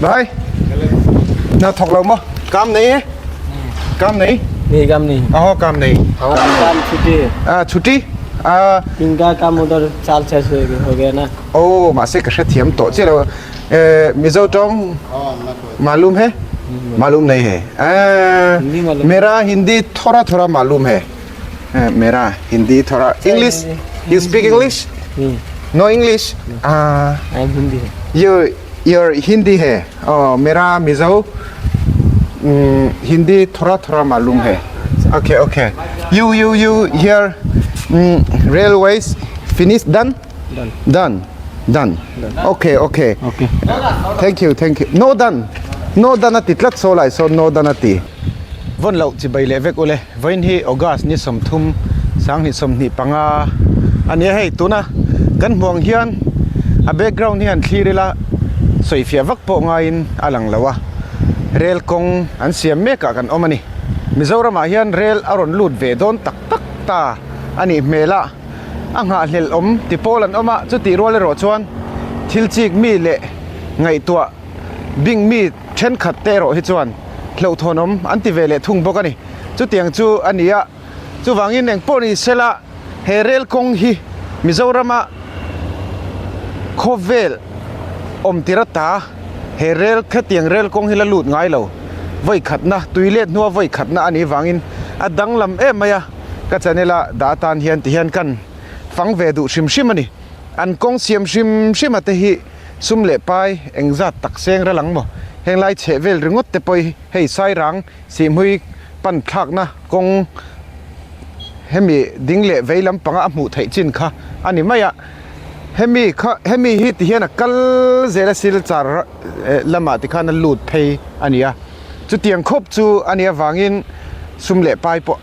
Bhai na thawk lo maw kam nei e kam nei नहीं काम नहीं aho kam nei काम छुट्टी है a chhuti a इनका काम उधर साल छह सौ हो गया ना oh mahse ka hrethiam tawh chiah lo eh Mizo tawng malum hai malum nahi hai a Hindi मालूम mera Hindi thoda thoda malum hai mera Hindi thoda English you speak English नहीं no English a I am Hindi है you your Hindi hai oh mera Mizo Hindi thoda thoda malum hai okay okay you you you here railways finish done done done done okay okay okay thank you thank you no done no done a ti tlat saw lai sawn no done a ti vawn loh chi bai leh vek ule vawiin hi August ni 30 sanghnih 25 a nia hei tuna kan hmuh ang hian a background hi han thlir ila sawifiah vak pawh ngaiin a lang lo a rel kawng an siam mek ah kan awm a ni Mizoram ah hian rel a rawn lut ve dawn tak tak ta a nih hmel a. A nghahhlelh awm ti pawl an awm a, chutih rual erawh chuan thil chik mi leh ngaihtuah bing mi thenkhat te erawh hi chuan hlauhthawn awm an ti ve leh thung bawk a ni. Chutiang chu a ni a, chuvangin eng pawh ni sela he rel kawng hi Mizorama khawvel awm tir ata he rel khatiang rel kawng hi la lut ngai lo vawikhatna tui let hnua vawikhatna a nih vangin a danglam em mai a. Ka channel a dah atan hian ti hian kan fang ve duh hrim hrim a ni. An kawng siam hrim hrim a te hi sum leh pai engzat tak seng ral ang maw? Heng lai chheh vel ringawt te pawh hi hei Sairang Sihhmui pan thlakna kawng hemi ding leh vei lampanga a hmuh theih chin kha a ni mai a. Hemi kha hemi hi ti hian a kal zel a Silchar lamah ti khan a lut phei a ni a. Chutiang khawp chu a nih avangin sum leh pai pawh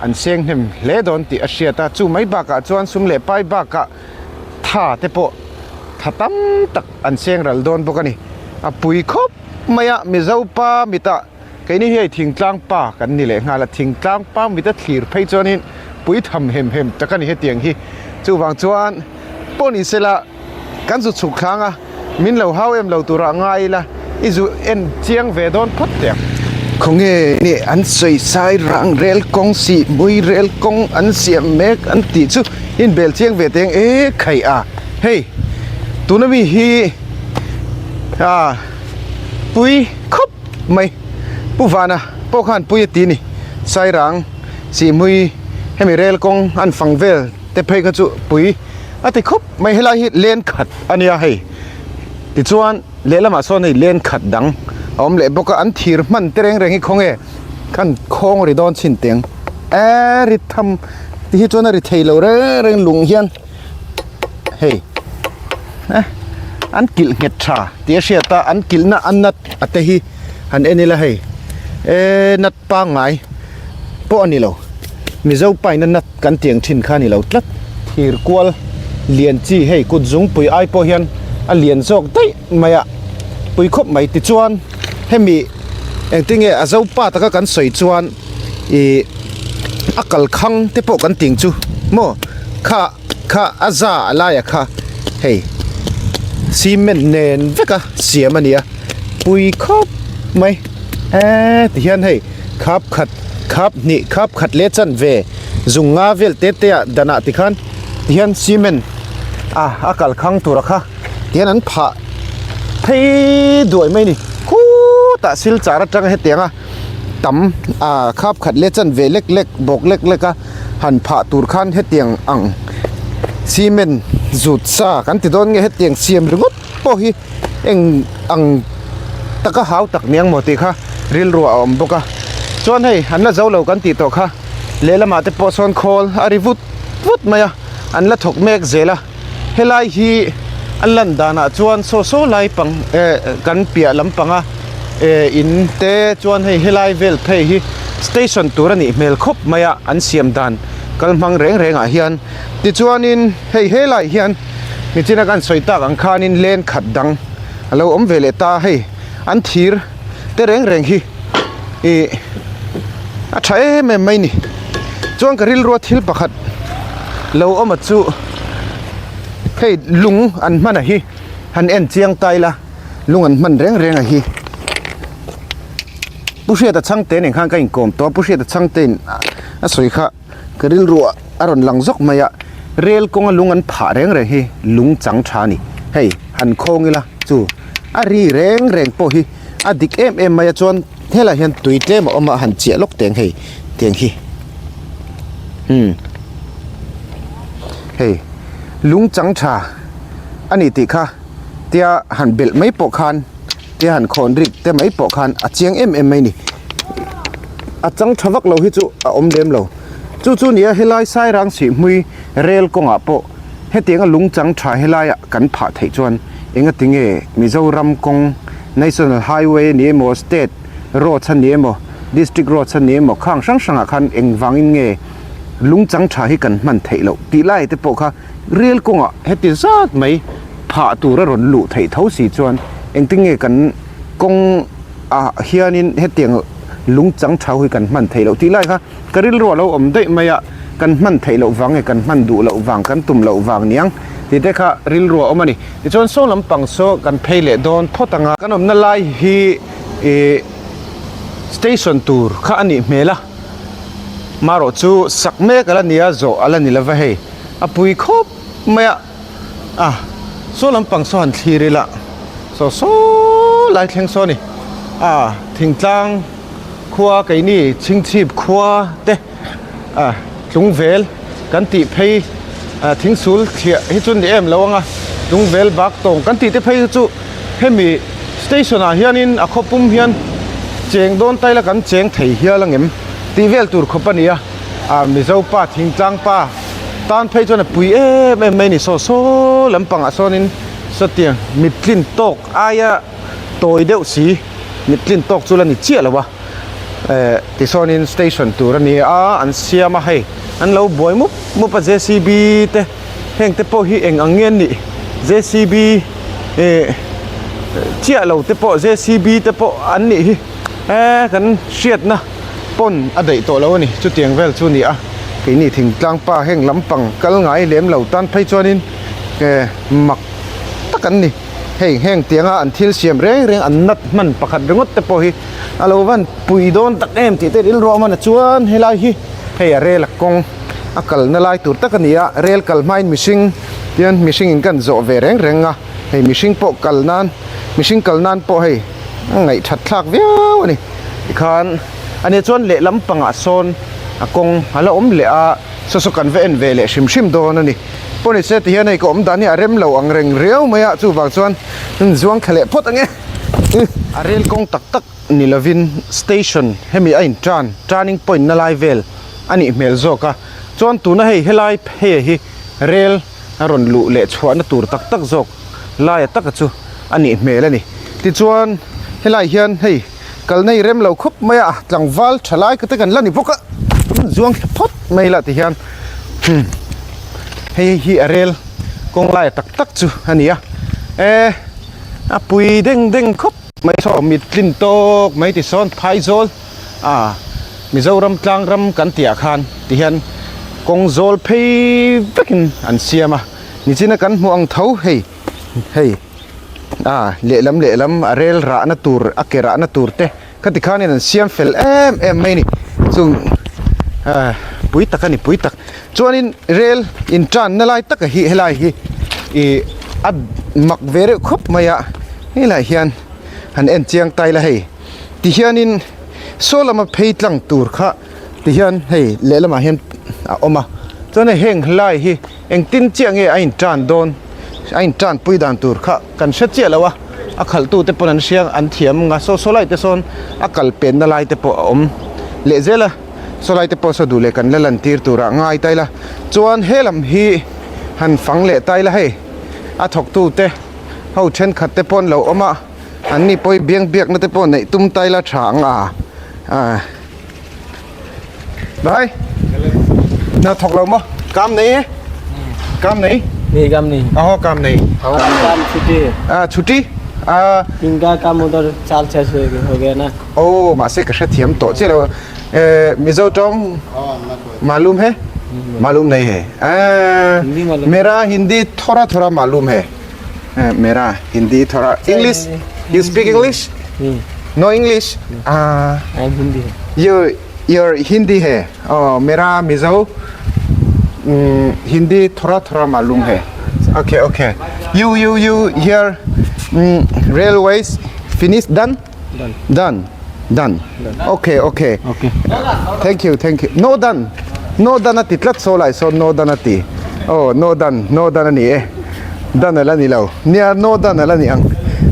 an seng hnem hle dawn tih a hriat a, chu mai bakah chuan sum leh pai bakah tha te pawh tha tam tak an seng ral dawn bawk a ni. A pui khawp mai a, Mizo pa mitah keini hi hei thingtlang pa kan ni leh nghal a, thingtlang pa mita thlir phei chuanin pui tham hem hem tak a ni hetiang hi. Chuvang chuan pawh ni sela kan zu chhuk thlang a, min lo hau em lo turah ngai ila i zu en chiang ve dawn phawt teh ang. Khawnge nih an sawi sai rang rel kawng sih mui rel kawng an siam mek an tih chu in bel chiang ve teh ang e khaih a hei tuna mi hi a pui khawp mai Pu Vana pawh khan pui a ti ni sai rang sih mui hemi rel kawng an fang vel te phei kha chu pui. A ti khawp mai helai hi len khat a nia hei tichuan lehlamah sawn hei len khat dang a awm leh bawk a an thir hman te reng reng hi khawnge khan khawng ri dawn chhin teng eee ri tham ti hi chuan a ri thei lo reng reng lung hian hei eh an kilh nghet tha tih a hriat a an kilhna a nat a te hi han en ila hei eee nat pangngai pawh a ni lo Mizo paina nat kan tiang thin kha a ni lo tlat. Thir kual lian chi hei kut zungpui ai pawh hian a lian zawk daih mai a, pui khawp mai tichuan hemi engtinge a zo pa taka kan sawi chuan ih a kalkhang te pawh kan ting chu maw kha kha a za a laia kha hei cement nen veka siam a ni a pui khawp mai eee tihian hei khap khat khap hnih khap khat leh chanve zung nga vel te te ah danah tikhan tihian cement a a kal khang tur a kha tihian an phah phei duai mai a ni khutah silchar atanga hetianga tam a khap khat leh chanve lek lek bawk lek lek a han phah tur khan hetiang ang cement zut sa kan ti dawn nge hetiang siam ringawt pawh hi eng ang taka hau tak niang maw tih kha rilru a awm bawk a chuan hei an la zo lo kan tih tawh kha lehlamah te pawh sawn khawl a ri vut vut mai a an la thawk mek zel a helai hi a lan danah chuan saw saw lai pang eh kan piah lampanga eh in te chuan hei helai vel phei hi station tur a nih hmel khawp mai a an siam dan kal hmang reng reng ah hian tichuanin hei helai hian nichina kan sawi tak ang khanin len khat dang a lo awm ve leh ta hei an thir te reng reng hi ih a tha em em mai ni chuan ka rilrua thil pakhat lo awm a chu hei lung an hman a hi han en chiang ta ila. Lung an hman reng reng a hi. Pu Hriata Chhangte nen khan ka inkawm tawh a, Pu Hriata Chhangte in a sawi kha ka rilru ah a rawn lang zawk mai a, rel kawnga lung an phah reng reng hi lung chang tha a ni. Hei han khawng ila chu a ri reng reng pawh hi a dik em em mai a chuan helaiah hian tui tlem a awm a han chiah lawk teng hei tiang hi umm hei lung chang tha a ni tih kha tia han belh mai pawh khan tia han khawn rik te mai pawh khan a chiang em em mai a ni a chang tha vak lo hi chu a awm lem lo chu chu nia helai sairang sihhmui rel kawngah pawh hetianga lung chang tha helaiah kan phah theih chuan engati nge Mizoram kawng National Highway a ni emaw State road a ni emaw District road a ni emaw khang hrang hrangah khan engvangin nge lung chang tha hi kan hman theih loh tih lai te pawh kha rel kawngah heti zat mai phah tur a rawn luh theih tho si chuan engtin nge kan kawng ah hianin hetiang lung chang tha hi kan hman theih loh tih lai kha ka rilru a lo awm daih mai a, kan hman theih loh vang nge kan hman duh loh vang kan tum loh vang niang tih te kha rilru a awm a ni. Tichuan saw lampang saw kan phei leh dawn phawt ang a. Kan awmna lai hi ih station tur kha a nih hmel a, marawh chu sak mek a la ni a, zawh a la ni lova hei a pui khawp mai a, a saw lampang saw han thlir ila saw saw lai thleng saw a ni, a thingtlang khua keini chhingchhip khua te a tlungvel kan tih phei a thingsul thliah hi chu ni em lo ang a tlungvel bak tawng kan tih te phei hi chu hemi station ah hianin a khaw pum hian cheng dawn taila kan cheng thei hial ang em tih vel tur khawp a ni a ah mizo pa thingtlang pa tan phei chuan a pui em em mai a ni saw saw lampangah sawnin sawtiang mittlin tawk aia tawi deuh si mittlin tawk chu la ni chiah lo a. Eh tichuanin station tur a ni a an siam a hei an lo buai mup mup a jcb te heng te pawh hi eng ang nge an nih jcb eh chiah lo te pawh jcb te pawh an nih hi eh kan hriatna pawn a daih tawh lo a ni chutiang vel chu a ni a keini thingtlang pa heng lampang kal ngai lem lo tan phei chuanin eh mak tak an ni. Hei heng tianga an thil siam reng reng an nat hman pakhat ringawt te pawh hi a lo van pui dawn tak em tih te rilru a awm a na chuan helai hi hei a rel a kawng a kalna lai tur tak a ni a rel kal hmain mihring tian mihring in kan zawh ve reng reng a hei mihring pawh kal nan mihring kal nan pawh hei a ngaihthat thlak viau a ni tikhan a nia chuan lehlam pangah sawn a kawng a la awm leh a. Saw saw kan va en ve leh hrim hrim dawn a ni. Pawh ni se ti hian hei ka awm dan hi a rem lo ang reng riau mai a, chuvang chuan zuang thla leh phawt ang e. A rel kawng tak tak ni lovin station hemi a in turn, turning point na lai vel a nih hmel zawk a, chuan tuna hei helai phei hi rel a rawn luh leh chhuahna tur tak tak zawk laia taka chu a nih hmel a ni. Tichuan helai hian hei. Kal nei rem lo khawp mai a, tlangval tha lai te kan la ni bawk a, zuang thla phawt mai la ti hian hei hi a rel kawng laia tak tak chu a ni a, e a pui deng deng khawp mai saw mit tlin tawk mai ti sawn phaizawl a Mizoram tlang ram kan tih ah khan ti hian kawng zawl phei vekin an siam a, nichina kan hmuh ang tho hei hei. A lehlam lehlam a rel rahna tur a ke rahna tur te khati khanin an siam fel em em mai a ni chung ah pui tak a ni pui tak chuanin rel in tanna lai taka hi helai hi ih a mak ve reuh khawp mai a helaiah hian han en chiang ta ila hei tihianin saw lama phei tlang tur kha tihian hei lehlamah hian a awm a chuan hei heng lai hi Engtin chiah nge a intan dawn, a intan pui dan tur kha kan hre chiah lo a, a khalhtu te pawn an hria an thiam ang a, saw saw lai te sawn a kal penna lai te pawh a awm leh zel a, saw lai te pawh saw duh leh kan la lan tir turah ngai ta ila, chuan he lam hi han fang leh ta ila hei a thawktu te ho thenkhat te pawh an lo awm a, an ni pawh hi biang biakna te pawh neih tum ta ila tha ang a, ah. Bhai, na thawk lo maw? Kam nei e? Kam nei? नहीं काम नहीं Aho kam nei. काम छुट्टी है Ah, chhuti? Ah, इनका काम उधर चाल शेष हो गया- हो गया ना oh, mahse ka hrethiam tawh che lo. Eh, Mizo tawng malum he? Malum nei he. Ah, Hindi मालूम। mera Hindi thora thora malum he. Eh, mera Hindi thora English. You speak English? No English? Ah. I am Hindi. You your Hindi hai. Oh, mera Mizo Hindi thoda thoda malum hai. Okay, okay. You you you here railways finish done? Done. Done. Done. Okay, okay. Okay. Thank you, thank you. No done. No done a ti tlat saw lai sawn no done a ti. Oh, no done, no done a ni e. Done ala ni lo. Nia, no done ala ni ang.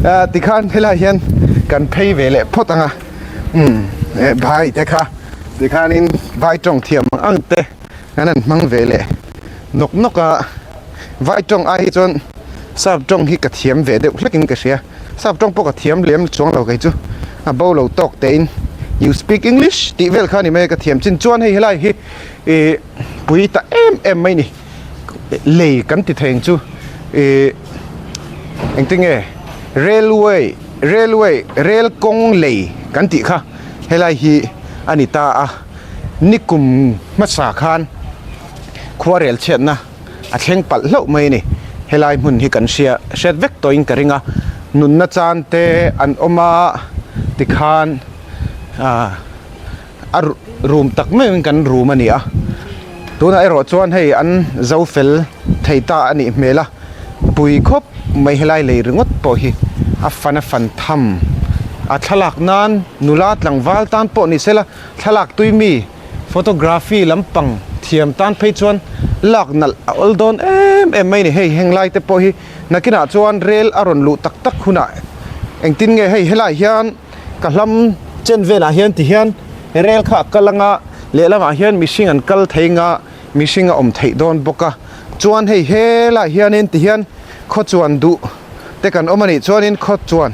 Ah, tikhan helai hian kan phei ve leh phawt ang a. Umm, eh bhai te kha tikhanin vai tawng thiam ang ang te an han hmang ve leh nawk nawk a. Vai tawng ai hi chuan sap tawng hi ka thiam ve deuh hlekin ka hria. Sap tawng pawh ka thiam lem chuang lo kei chu a bo lo tawk te in you speak English tih vel kha ni mai ka thiam chin chuan hei helai hi ih pui ta em em mai ni lei kan ti thei ang chu ih engtinge railway railway rel kawng lei kan tih kha helai hi a ni ta a nikum hmasa khan khuarel chhiatna. a thleng palh hlauh mai a ni. Helai hmun hi kan hria hriat vek tawhin ka ring a, nunna chan te an awm a tikhan ah a rum tak meuhin kan rum a ni a, tunah erawh chuan hei an zo fel thei ta a nih hmel a, pui khawp mai helai lei ringawt pawh hi a fan a fan tham a thlalak nan nula tlangval tan pawh ni sela thlalak tui mi. Photography lampang thiam tan phei chuan lak nalh a awl dawn em em mai ni. Hei heng lai te pawh hi nakinah chuan rel a rawn luh tak tak hunah engtin nge hei helai hian ka hlam chen velah hian ti hian rel kha a kal anga lehlamah hian mihring an kal thei anga mihring a awm theih dawn bawk a. Chuan hei helai hianin ti hian khaw chuan duh te kan awm a nih chuanin khaw chuan.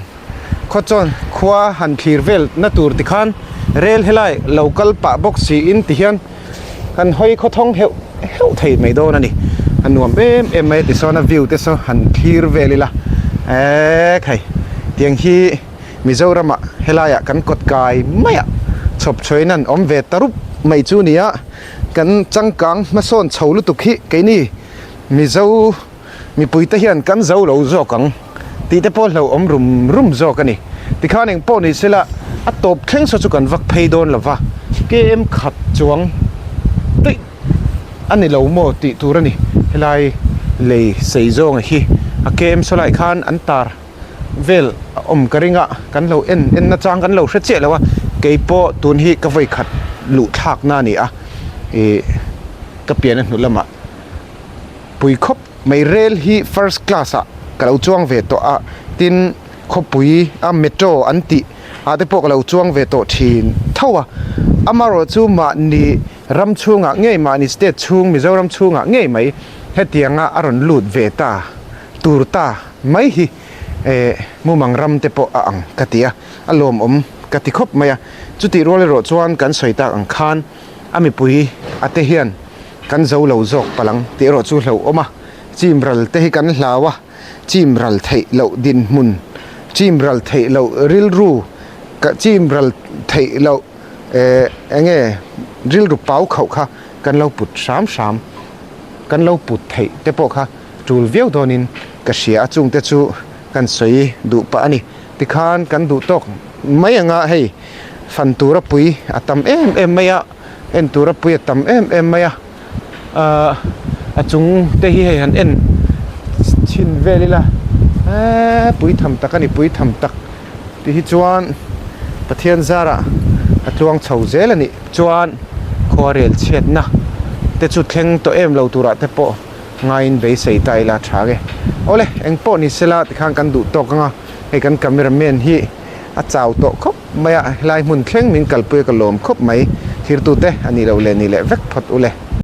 Khaw chuan khua han thlir vel na tur ti khan rel helai lo kal pah bawk siin ti hian kan hawi khaw thawng heuh heuh thei mai dawn a ni. A nuam em em mai a tisawn a view te saw han thlir vel ila eek hei tiang hi Mizoram ah helai ah kan kawt kai mai ah chhawp chhuain an awm ve ta rup mai chu nia kan changkang hmasawn chho lutuk hi keini Mizo Mipui te hian kan zo lo zawk ang tih te pawh hlauhawm rum rum zawk a ni. Tikhan eng pawh ni sela a tawp thleng saw chu kan vak phei dawn lo va, KM khat chuang daih a ni lo maw tih tur a ni. Helai lei sei zawnga hi a KM saw lai khan an tar vel a awm ka ring a, kan lo en en nachang kan lo hre chiah lo a, keipawh tun hi ka vawi khat luh thlakna a ni a, ih ka pian a hnu lamah. Pui khawp mai rel hi first class ah ka lo chuang ve tawh a tin khawpui a metro an tih ah te pawh ka lo chuang ve tawh thin tho a amaherawh chu mahni ram chhungah ngei mahni state chhung Mizoram chhungah ngei mai hetianga a rawn lut ve ta tur ta mai hi eh mumang ram te pawh a ang ka ti a a lawmawm ka ti khawp mai a chutih rual erawh chuan kan sawi tak ang khan a mipui a te hian. Kan zo lo zawk palang tih erawh chu hlauhawm a, chim ral te hi kan hlau a, chim ral theih loh dinhmun, chim ral theih loh rilru, chim ral theih loh eh eng nge rilru pau khauh kha kan lo put hram hram, kan lo put theih te pawh kha tul viau dawnin ka hria a, chungte chu kan sawi duh pah a ni. Tikhan kan duh tawk mai anga hei fan tura pui a tam em em mai a. En tura pui a tam em em mai a ahh a chung te hi hei han en chhin vel ila eee pui tham tak a ni pui tham tak tih hi chuan Pathian zarah a tluang chho zel a nih chuan khuarel chhiatna te chu thleng tawh em lo turah te pawh ngaiin beisei ta ila tha nge awle engpawh ni sela tikhan kan duh tawk anga hei kan camera man hi a chau tawh khawp. Mai a, helai hmun thleng min kalpui a ka lawm khawp mai. Thirtute a nih loh leh nih leh vek phawt u le.